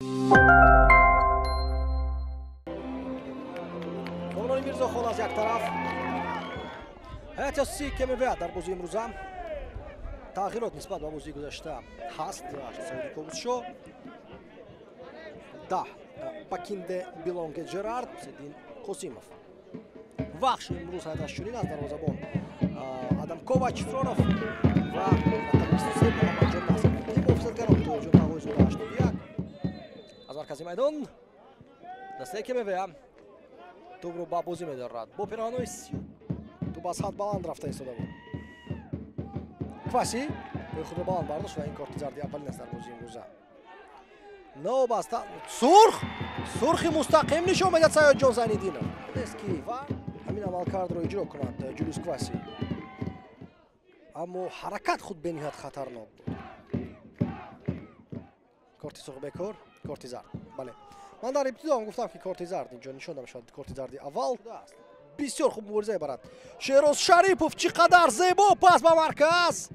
Комрони Мирзохон аз як тараф, ҳайати асосии КМВ дар бозии имрӯза тағйирот нисбат ба бозии гузашта ҳаст. Сауди Ковусшо, 10 Бакинде Билонге Джерард, Седин Қосимов. Вахш имрӯз ҳайаташ чунин аст: дарвозабон Адам Ковач Фронов ва 23 Муҳаммадҷон Наср. Офсетгарон Тоҳирҷон Тағоизода 81. Аз маркази майдон дастаи КМВ тӯбро ба бозӣ медорад бо пироҳанои сиёҳ. Тӯб аз ҳад баланд рафта истода буд. Кваси пои худро баланд бардошт ва ин корти зарди аввалин аст дар бозии имрӯза. Новобаста сурх, сурхи мустақим нишон медиҳад Саёдҷон Зайниддинов. Нест ки ва ҳамин амалкардро иҷро кунад Ҷулиус Кваси, аммо ҳаракат худ бениҳоят хатарнок буд. Корти сурх бекор, корти зард. Бале, ман дар ибтидо ҳам гуфтам, ки корти зард инҷо нишон мешавад. Корти зарди аввал. Бисёр хуб мубориза мебарад Шероз Шарипов. Чӣ қадар зебо пас ба марказ!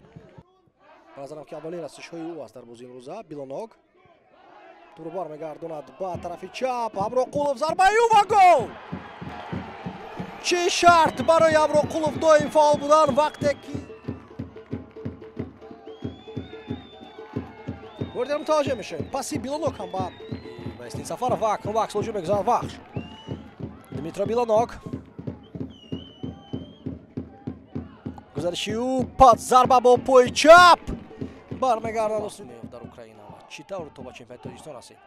Ба назарам, ки аввалин расишҳои ӯ аст дар бозии имрӯза. Билоног тӯбро бармегардонад ба тарафи чап. Ҳамроқулов, зарбаи ӯ ва гол! Чӣ шарт барои Ҳамроқулов доим фаъол будан, вақте ки бори мутаваҷҷеҳ мешавем. Паси Билоног ҳам ба Эслин Сафаров ва акнун вакс ҳуҷум мегузарад Вахш. Дмитро Билоног, гузариши ӯ, пас зарба бо пои чап, бармегардад дар Украина. Чӣ тавр то ба чемпионати Тоҷикистон расид?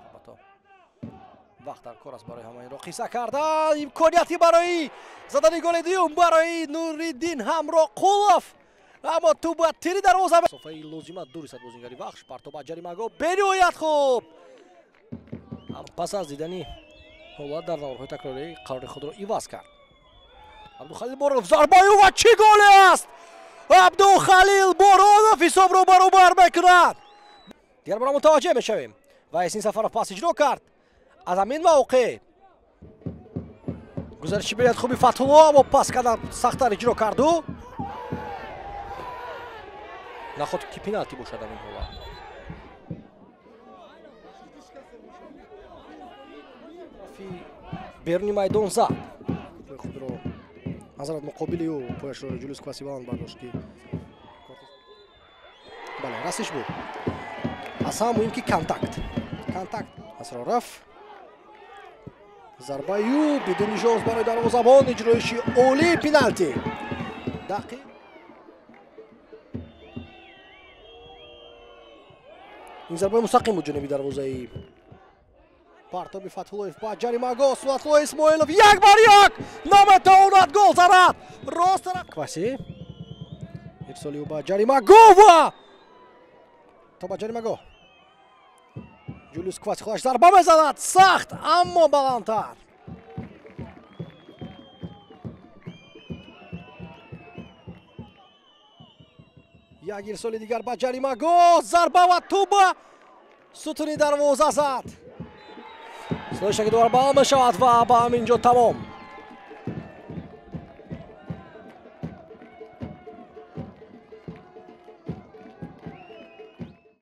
Албатта, вақт дар кор аст барои ҳама инро қисса кардан. Имконияти барои задани голи дуюм барои Нуриддин Ҳамроқулов, аммо тӯб ба тири дарвоза. Масофаи лозима дур истад бозингари Вахш. Партоб ба ҷаримагоҳ, бениҳоят хуб. Пас аз дидани ҳолат дар наворҳои такрорӣ қарори худро иваз кард. Абдухалил Боронов, зарбаи ӯ ва чӣ голе аст! Абдухалил Боронов ҳисобро баробар мекунад. Дигар бора мутаваҷҷеҳ мешавем ва Эсин Сафаров пас иҷро кард. Аз ҳамин мавқеъ гузариши бениҳоят хуби Фатҳулло, аммо пас кардан сахттар иҷро карду. Наход ки пеналти бошад ҳамин ҳолат. Беруни майдон зад худро, назарат муқобили ӯ пояшро Ҷулиус Кваси баланд бардошт, ки бале, расиш буд. Аз ҳама муҳим ки контакт, контакт. Асроров, зарбаи ӯ бидуни шонс барои дарвозабон, иҷроиши олии пеналти дақиқ. Ин зарбаи мустақим буд ҷониби дарвозаи. Партоби Фатҳуллоев ба ҷаримагоҳ, Сулатулло Исмоилов як бар як наметавонад гол занад. Рост Кваси, ирсоли ӯ ба ҷаримагоҳ ва то ба ҷаримагоҳ. Ҷулиус Кваси худаш зарба мезанад, сахт, аммо баландтар. Як ирсоли дигар ба ҷаримагоҳ, зарба ва тӯба сутуни дарвоза зад. Силои шаки дувар баъл мешавад ва ба ҳамин ҷо тамом.